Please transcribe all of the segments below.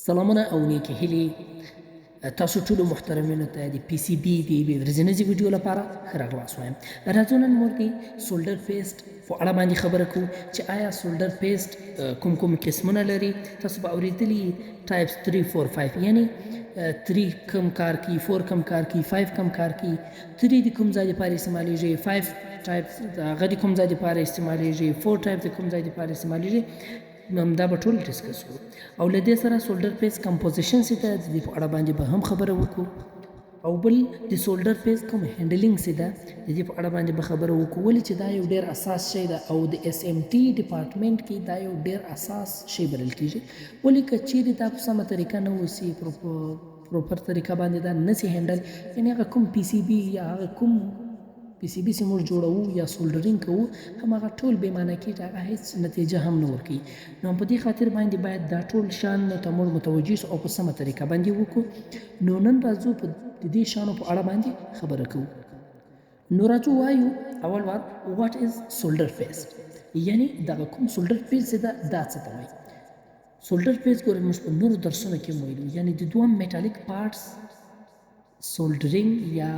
سلامونه او نیکې هیلې تاسو ټولو محترمینو ته د پی سی بی د یوې ورځنیزې ویډیو لپاره ښه راغلاست وایم. راځو نن موږ د سولډر پیسټ په اړه باندې خبره کوو چې آیا سولډر پیسټ کوم کوم قسمونه لري. تاسو به اورېدلي ټایپس 3 4 5، یعنی 3 کم کار کوي، 4 کم کار کوي، 5 کم کار کوي. 3 د کوم ځای لپاره استعمالیږي، 5 ټایپ هغه د کوم ځای لپاره استعمالیږي، 4 ټایپ د کوم ځای لپاره استعمالیږي، نو دا به ټول ډسکس کړو. او له دې سره سولډر پیس کمپوزیشن څه ده، د دې په اړه باندې به هم خبره وکړو. او بل د سولډر پیس کوم هینډلینګ څه ده، د دې په اړه باندې به خبره وکړو، ولې چې دا یو ډېر اساس شی ده او د اس ایم ټي ډپارټمنټ کې دا یو ډېر اساس شی بلل کېږي. ولې که چیرې دا په سمه طریقه نه وسي، پروپر طریقه باندې دا نه سي هینډل، یعنې هغه کوم پی سی بي یا هغه کوم پی سی بي چې موږ جوړوو یا سولډرینګ کوو، هم هغه ټول بې معنی کېږي، هغه هېڅ نتیجه هم نه ورکوي. نو په دې خاطر باندې باید دا ټول شیان ته موږ متوجه شو او په سمه طریقه باندې وکړو. نو نن راځو په دې شیانو په اړه باندې خبره کوو. نو راځو وایو اول وار واټ از سولډر پیسټ، یعنی دغه کوم سولډر پیسټ ده دا څه ته وایي. سولډر پیسټ ګورئ موږ په نورو درسونو کې هم ویلو، یعنی د دوه میټالیک پارټس سولډرینګ یا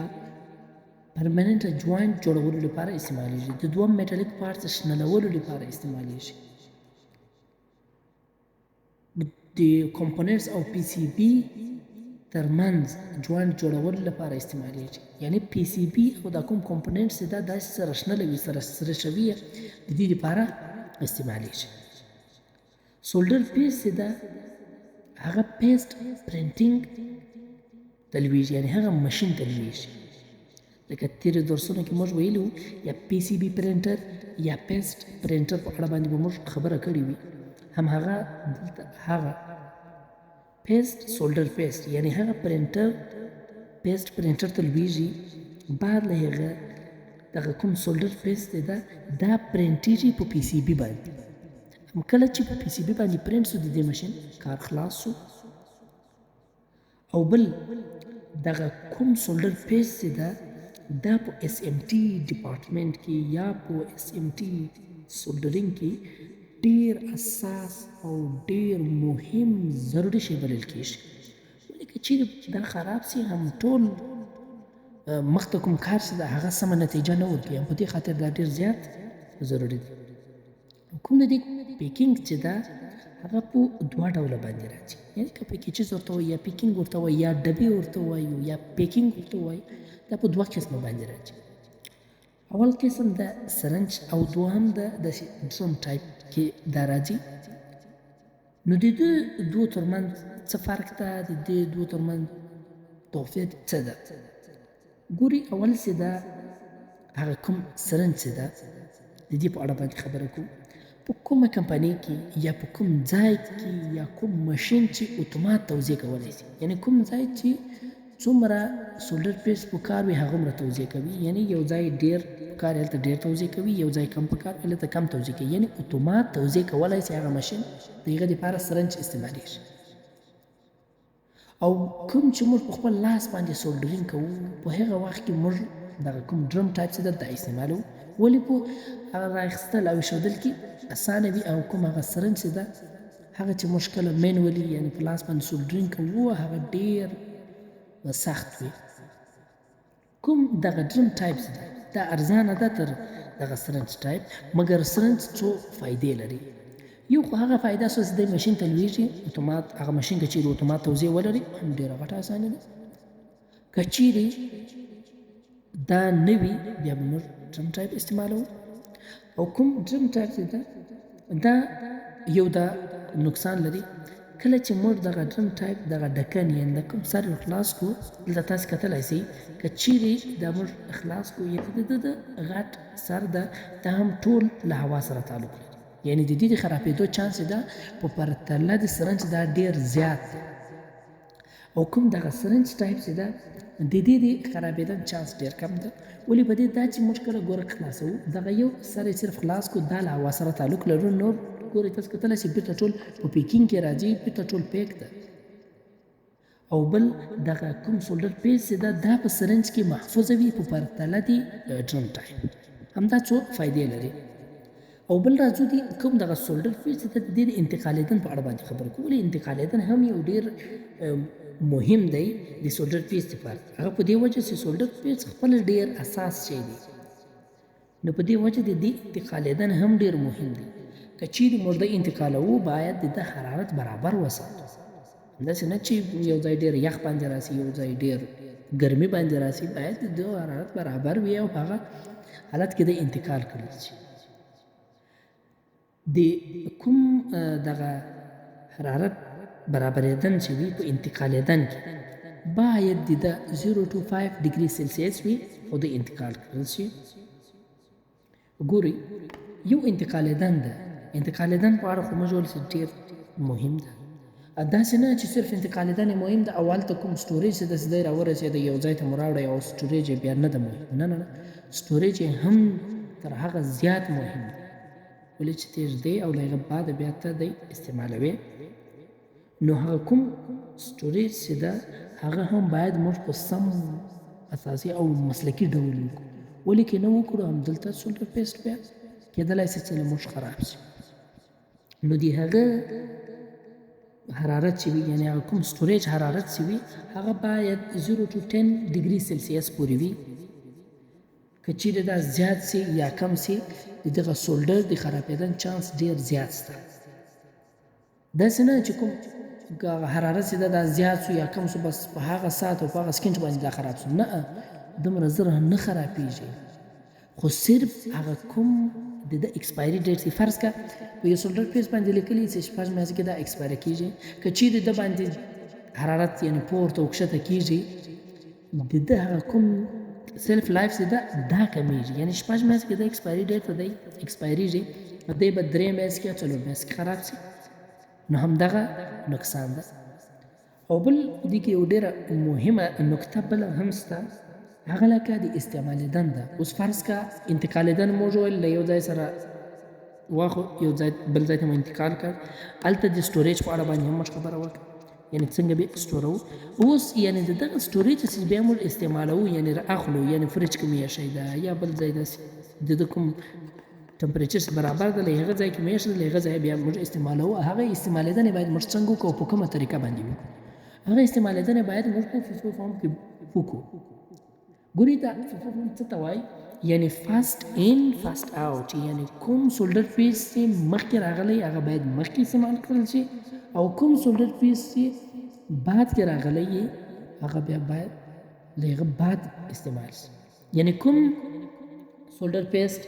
پرمننټ جوائنټ جوړولو لپاره استعمالیږي، د دوه میټالیک پارټس شنلولو لپاره استعمالیږي. د کمپوننټس او پی سی بي ترمنځ جوائنټ جوړولو لپاره استعمالیږي، یعنی پی سی بي او دا کوم کمپوننټس دا داسې سره شنلوي، سره سره شوي، د دې لپاره استعمالیږي. سولډر پیسټ چې ده هغه پیسټ پرنټینګ ته لویږي، یعنی هغه ماشین ته لویږي. لکه تېرو درسونو کې موږ ویلي وو یا پی سی بي پرنټر یا پیسټ پرنټر په اړه باندې به موږ خبره کړې وي، هم هغه دلته هغه پیسټ سولډر پیسټ، یعنی هغه پرنټر پیسټ پرنټر ته لویږي. بعد له هغه دغه کوم سولډر پیسټ دی دا پرنټیږي په پی سی بي باندې. هم کله چې په پی سی بي باندې پرنټ سو د دې ماشین کار خلاص سو. او بل دغه کوم سولډر پیسټ چې ده دا په اس ایم ټي ډپارټمنټ کې یا په اس ایم ټي سولډرینګ کې ډیر اساس او ډیر مهم ضروري شی بلل کېږي. ولې که چیرې دا خراب سي هم ټول مخته کوم کار چې ده هغه سمه نتیجه نه ورکوي، هم په دې خاطر دا ډیر زیات ضروري دی. کوم د دې پیکینګ چې ده هغه په دوه ډوله باندې راځي، یعنی که پیکیجز ورته وایو یا پیکینګ ورته وایو یا ډبې ورته وایو یا پیکینګ ورته وایو، دا په دوه قسمه باندې راځي. اول قسم د سرنج او دوهم د داسې ډرم ټایپ کې دا راځي. نو د دې دوو ترمنځ څه فرق ده، د دې دوو ترمنځ توپیر څه ده؟ ګوري اول څه ده هغه کوم سرنج څه ده د دې په اړه باندې خبره کوو. په کومه کمپنۍ کې یا په کوم ځای کې یا کوم ماشین چې اتومات توزیع کولی شي، یعنی کوم ځای چې څومره سولډر پیسټ په کار وي هغومره توزیع کوي، یعنی یو ځای ډېر په کار هلته ډېر توزیع کوي، یو ځای کم په کار هلته کم توزیع کوي، یعنی اتومات توزیع کولی شي هغه ماشین، د هغه دپاره سرنج استعمالیږي. او کوم چې موږ په خپل لاس باندې سولډرینګ کوو په هغه وخت کې موږ دغه کوم ډرم ټایپ چې ده دا استعمالوو، ولې په هغه رااخیستل او ایښودل کې اسانه وي. او کوم هغه سرنج چې ده هغه چې موږ کله مینولي یعنی په لاس باندې سولډرینګ کوو هغه ډېر سخت وي. کوم دغه ډرم ټایپ چې ده دا ارزانه ده تر دغه سرنج ټایپ، مګر سرنج څو فایدې لري. یو خو هغه فایده څه چې دی ماشین ته لویږي اتومات، هغه ماشین که چیرې اتومات توزیع ولري هم ډېره غټه اساني ده. که چیرې دا نه وي بیا به موږ ډرم ټایپ استعمالوو. او کوم ډرم ټایپ چې ده دا یو دا نقصان لري، کله چې موږ دغه ډرم ټایپ دغه ډکن یعنی د کوم سر یې خلاص کړو، دلته تاسې کتلی شئ که چیرې دا موږ خلاص کړو یعنی د ده د غټ سر ده دا هم ټول له هوا سره تعلق لري، یعنی د دې د خرابېدو چانس ده په پرتله د سرنج دا ډېر زیات دی. او کوم دغه سرنج ټایپ چې ده د دې د خرابېدن چانس ډېر کم ده، ولې په دې دا چې موږ کله ګوره خلاصوو دغه یو سر یې صرف خلاص کړو دا له هوا سره تعلق لرو، نور ګورئ تاسو کتلی شئ بېرته ټول په پیکینګ کې راځي، بېرته ټول پیک ده. او بل دغه کوم سولډر پیس چې ده دا په سرنج کې محفوظه وي په پرتله د ډرم ټایپ. همدا څو فایدې لري. او بل راځو دي کوم دغه solder paste ته، د دې د انتقالېدن په اړه باندې خبرې کوو. ولې انتقالېدن هم یو ډېر مهم دی د solder paste لپاره؟ هغه په دې وجه چې solder paste خپل ډېر اساس شی دی، نو په دې وجه د دې انتقالېدن هم ډېر مهم دی. که چیرې موږ د انتقالوو، باید د ده حرارت برابر وساتو، داسې نه چې یو ځای ډېر یخ باندې راسي، یو ځای ډېر ګرمي باندې راسي. باید د ده حرارت برابر وي او په هغه حالت کې د انتقال کړل شي. د کوم دغه حرارت برابرېدن چې وي په انتقالېدن کې، باید د ده 0 to 5 degree Celsius وي او د انتقال کړل شي. ګورئ، یو انتقالېدن ده. انتقالېدن په اړه خو موږ ویل چې ډېر مهم ده. داسې نه چې صرف انتقالېدن یې مهم ده او هلته کوم storage چې داسې دی راورسېده، یو ځای ته مو راوړی او storage یې بیا نه ده مهم. نه نه نه، storage یې هم تر هغه زیات مهم دی، ولې چې تېر دی او له هغه بعده بیا ته دی استعمالوې. نو هغه کوم storage چې ده، هغه هم باید موږ په سم اساسي او مسلکي ډول وکړو، ولې که نه وکړو، همدلته solder paste بیا کېدلی شي چې له موږ خراب شي. نو د هغه حرارت چې وي، یعنی هغه کوم storage حرارت چې وي، هغه باید 0 to 10 degree Celsius پورې وي. که چیرې دا زیات سي یا کم سي، د دغه solder د خرابېدن چانس ډیر زیات سته. داسې نه چې کوم هغه حرارت چې ده دا زیات سو یا کم سو، بس په هغه ساعت او په هغه سکینټ باندې دا خراب سو. نه، دومره زر نه خرابېږي، خو صرف هغه کوم د ده expiry date دی. فرض که په یو solder paste باندې لیکلي چې 6 میاشتې کې دا expire کېږي، که چیرې ده باندې حرارت یعنی پورته او کښته کېږي، د ده هغه کوم shelf life چې ده دا کمیږي. یعنی 6 میاشتې کې د expiry date ته دی expire یږي، دی به 3 میاشتې کې یا 4 میاشتې کې خراب شي. نو همدغه نقصان ده. او بل دې کې یو ډېره مهمه نکته بله هم سته، هغه لکه د استعمالېدن ده. اوس فرض که انتقالېدن موږ ویل له یو ځای سره واخو یو ځای بل ځای ته مو انتقال کړ، هلته د storage په اړه باندې هم موږ خبره وکړه، یعنی څنګه به store وو. اوس یعنی د دغه storage چې بیا موږ استعمالوو، یعنی را اخلو، یعنی fridge کې مو ایښی ده یا بل ځای داسې د ده کوم temperature برابر ده، له هغه ځای کې مو ایښی ده، له هغه ځایه بیا موږ استعمالوو. هغه استعمالېدنې باید موږ څنګه وکړو او په کومه طریقه باندې وکړو؟ هغه استعمالېدنې باید موږ په FIFO form کې وکړو. ګوري، دا FIFO form څه ته وایي؟ یعنی first in first out، یعنی کوم solder paste چې مخکې راغلی، هغه باید مخکې استعمال کړل شي او کوم solder paste چې بعد کې راغلی، هغه بیا باید له هغه بعد استعمال شي. یعنی کوم solder paste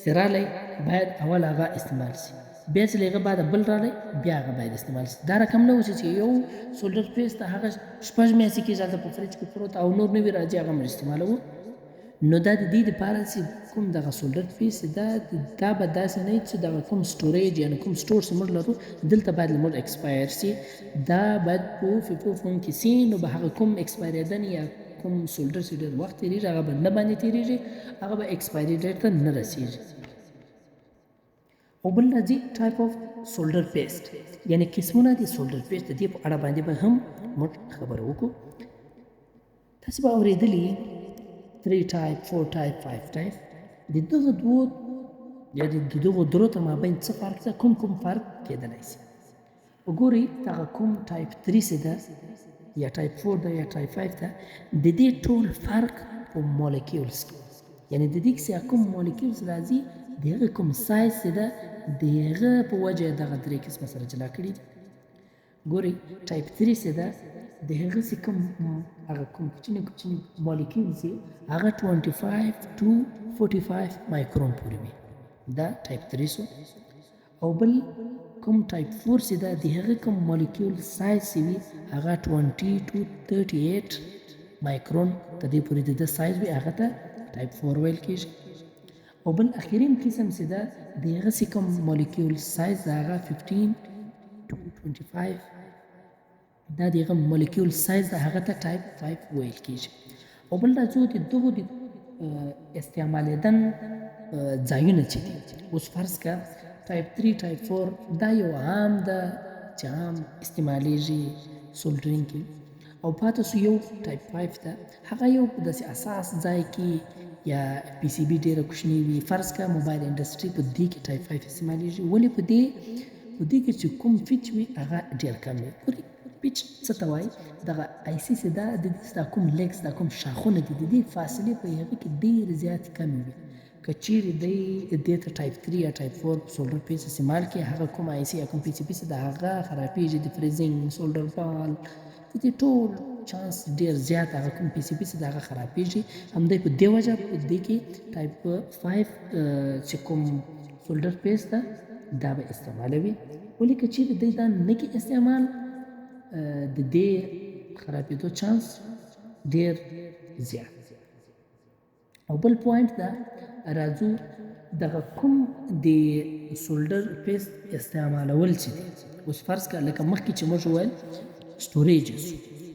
چې راغلی، باید اول هغه استعمال شي، بیا چې له هغه بعد بل راغلی، بیا هغه باید استعمال شي. دا رقم نه وشي چې یو solder paste هغه 6 میاشتې کېږي هلته په fridge کې پروت او نور نوي راځي، هغه موږ استعمالوو. نو دا د دې لپاره چې کوم دغه solder paste دا به داسې نه چې دغه کوم storage، یعنی کوم store چې موږ لرو، دلته باید له موږ expire سي. دا باید په FIFO form کې سي، نو به هغه کوم expire ېدن یا کوم solder چې ډېر وخت تېرېږي، هغه به نه باندې تېرېږي، هغه به expiry date ته نه رسېږي. او بل راځي type of solder paste، یعنی قسمونه د solder paste، د دې په اړه باندې به هم موږ خبره وکړو. تاسو به اورېدلي 3 ټایپ، 4 ټایپ، 5 ټایپ. د دغه دوو یا د دغو درو تر مابین څه فرق ده؟ کوم کوم فرق کېدلی شي؟ وګورئ، دغه کوم ټایپ 3 څه ده یا ټایپ 4 ده یا ټایپ 5 ده، د دې ټول فرق په molecules کې، یعنی د دې کې کوم molecules راځي، د هغه کوم سایز چې ده، د هغه په وجه دغه درې قسمه سره جلا کړي دي. ګورئ، ټایپ 3 چې ده، د هغه چې کوم هغه کوم کوچني کوچني molecules دي، هغه 25 to 45 مایکرون پورې وي. دا ټایپ 3 سو. او بل کوم ټایپ 4 چې ده، د هغه کوم molecule size چې وي، هغه 20 to 38 مایکرون ته دې پورې د ده سایز وي، هغه ته ټایپ 4 ویل کېږي. او بل اخرین قسم چې ده، د هغه چې کوم molecule size ده، هغه 15 to 25، دا د هغه molecule size ده، هغه ته ټایپ 5 ویل کېږي. او بل راځو د دغو د استعمالېدن ځایونه چې دي. اوس فرض که ټایپ 3، ټایپ 4 دا یو عام ده چې عام استعمالیږي soldering کې، او پاتې سو یو ټایپ 5 ده، هغه یو په داسې اساس ځای کې یا پی سی بی ډیره کوچنۍ وي، فرض که موبایل انډسټری په دې کې ټایپ 5 استعمالیږي. ولې په دې کې چې کوم پیچ وي هغه ډیر کم وي. ګوري، پیچ څه ته وایي؟ دغه آی سی چې دا د دې دا کوم لیګز، دا کوم شاخونه دي، د دې فاصلې په هغه کې ډیر زیات کمې وي. که چیرې دی دې ته ټایپ 3 یا ټایپ 4 سولډر پیس استعمال کړي، هغه کوم آی سی یا کوم پی سی بي چې د هغه خرابېږي، د فریزینګ، سولډر بال، د دې ټول چانس ډیر زیات، هغه کوم پی سی بي چې د هغه خرابېږي. همدې په دې وجه په دې کې ټایپ 5 چې کوم سولډر پیس ده دا به استعمالوي. ولې که چیرې دی دا نه کې استعمال، د دې خرابېدو چانس ډیر زیات. او بل پوینټ دا راځو، دغه کوم د سولډر پیست استعمالول چې دي، اوس فرض که لکه مخکې چې موږ وویل storage،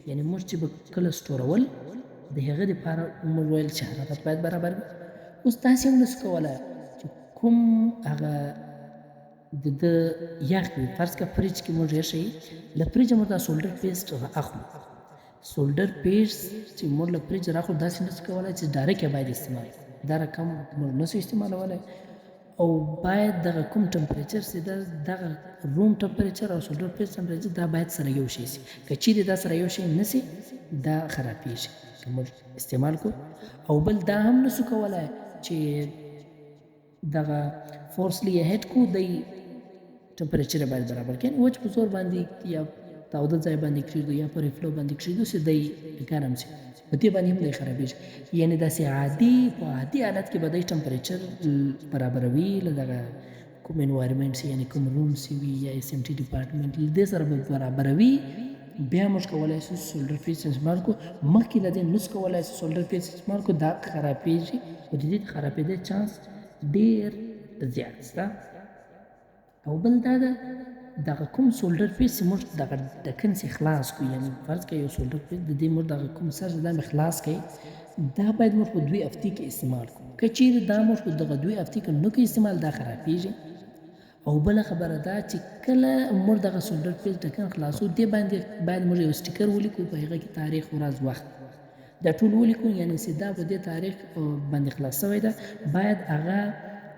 یعنی موږ چې به کله سټورول د هغه دپاره موږ ویل چې حرارت باید برابر وي. اوس داسې هم نسو کولی چې کوم هغه د ده یخ وي، فرض که فریج کې موږ ایښی، له فریجه موږ دا سولډر پیسټ را اخلو. سولډر پیسټ چې موږ له فریج راخلو، داسې نسو کولی چې ډایرکټ یې باید استعمال کړو. دا رقم موږ نسو استعمالولی او باید دغه کوم ټمپریچر چې ده، دغه روم ټمپریچر او سولډر پیسټ ټمپریچر، دا باید سره یو شی سي. که چیرې دا سره یو شی نه سي، دا خرابیږي که موږ استعمال کړو. او بل دا هم نسو کولی چې دغه فورسلی یې هیټ کو، دی ټمپریچر باید برابر کړي. وچ په زور باندې یا تاوده ځای باندې کښېږدو یا په ریفلو باندې کښېږدو چې دی ګرم شي، په دې باندې هم دی خرابېږي. یعنې داسې عادي په عادي حالت کې به دی ټمپریچر برابروي له دغه کوم انوایرمنټ سي، یعنې کوم روم سي وي یا اس ام ټي ډپارټمنټ، له دې سره به برابروي، بیا موږ کولای شو سولډر پیس استعمال کړو. مخکې له دې نسو کولای شو سولډر پیس استعمال کړو، دا خرابېږي او د دې د خرابېدو چانس ډېر زیات شته. او بل دا ده، دغه کوم سولډر پیس چې موږ دغه ډکن سي خلاص کړو، یعنی فرض کړئ یو سولډر پیس د دې موږ دغه کوم سر دا مې خلاص کړئ، دا باید موږ په 2 هفتې کې استعمال کړو. که چیرې دا موږ په دغه 2 هفتې کې نه کړو استعمال، دا خرابېږي. او بله خبره دا چې کله موږ دغه سولډر پیس ډکن خلاصو، دې باندې باید موږ یو سټیکر ولیکو، په هغه کې تاریخ، ورځ، وخت دا ټول ولیکو، یعنی چې دا په دې تاریخ باندې خلاص شوی ده، باید هغه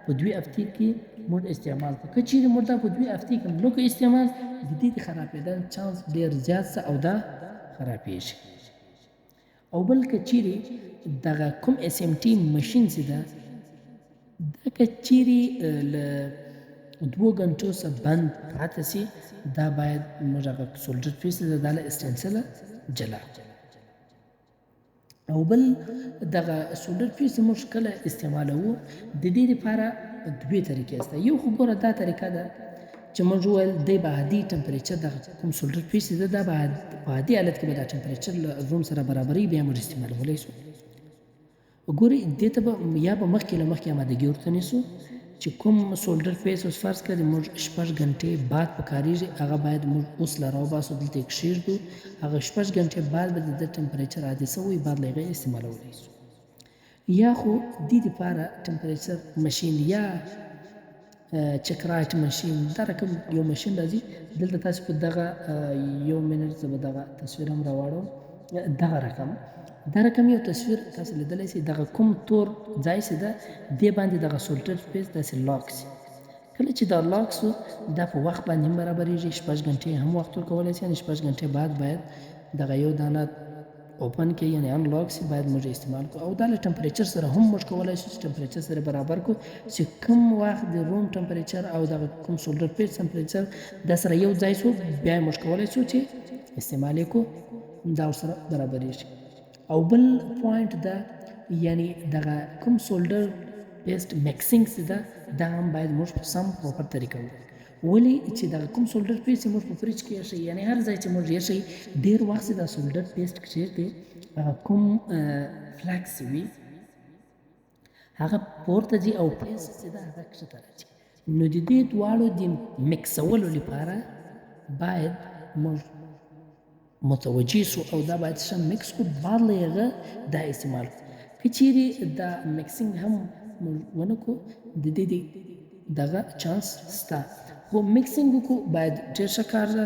په 2 هفتې کې موږ استعمال کړو. که چیرې موږ دا په 2 هفتې کې نه کړو استعمال، د دې د خرابېدل چانس ډېر زیات سه او دا خرابېږي. او بل که چیرې دغه کوم اس ام ټي ماشین چې ده، دا که چیرې له 2 ګنټو څخه بند پاته سي، دا باید موږ هغه سولډر پیس ده دا له استنسله جلا کړو. او بل دغه سولډر پیس موږ کله استعمالوو، د دې لپاره دوې طریقې شته. یو خو ګوره دا طریقه ده چې موږ وویل دی به عادي ټمپریچر، دغه کوم سولډر پیس ده دا به په عادي حالت کې به دا ټمپریچر له روم سره برابروي، بیا موږ استعمالولی شو. ګوري، دې ته به یا به مخکې له مخکې آمادګي ورته نیسو چې کوم سولډر پیس اوس فرض کړه موږ 6 ګنټې بعد پکارېږي، هغه باید موږ اوس له راوباسو، دلته یې کښېږدو، هغه 6 ګنټې بعد به د ده ټمپریچر عادي سوی، بعد له هغه استعمالولی شو. یا خو دې دپاره ټمپریچر ماشین یا چک رایټ ماشین، دا رقم یو ماشین راځي. دلته تاسو په دغه یو منټ زه به دغه تصویر هم راواړوم. دغه رقم دا رقم یو تصویر تاسو لیدلی شئ. دغه کوم تور ځای چې ده، دې باندې دغه سولډر پیس داسې لاک سي. کله چې دا لاک سو، دا په وخت باندې هم برابرېږي، 6 ګنټې هم وخت ورکولی شي، یعنې 6 ګنټې بعد باید دغه یو دانه اوپن کې یعنی انلاک سي، باید موږ استعمال کړو. او دا له ټمپریچر سره هم موږ کولای شو چې ټمپریچر سره برابر کړو، چې کوم وخت د روم ټمپریچر او دغه کوم سولډر پیس ټمپریچر دا سره یو ځای سو، بیا موږ کولای شو چې استعمال یې کړو، دا ورسره برابرېږي. او بل پوینټ دا، یعنی دغه کوم سولډر پیسټ میکسینګ چې ده، دا هم باید موږ په سم پروپر طریقه وکړو. ولې چې دغه کوم سولډر پیسټ چې موږ په فریج کې ایښی، یعنی هر ځای چې موږ ایښی، ډېر وخت چې دا سولډر پیسټ کښېږدي، هغه کوم فلکس وي هغه پورته ځي او پیسټ چې ده هغه کښته راځي. نو د دې دواړو د مکسولو لپاره باید موږ متوجه سو او دا باید ښه مکس کړو، بعد له هغه دا استعمال کړو. که چیرې دا مکسینګ هم موږ ونه کړو، د دې دغه چانس سته، خو مکسینګ وکړو باید ډېر ښه کار ده.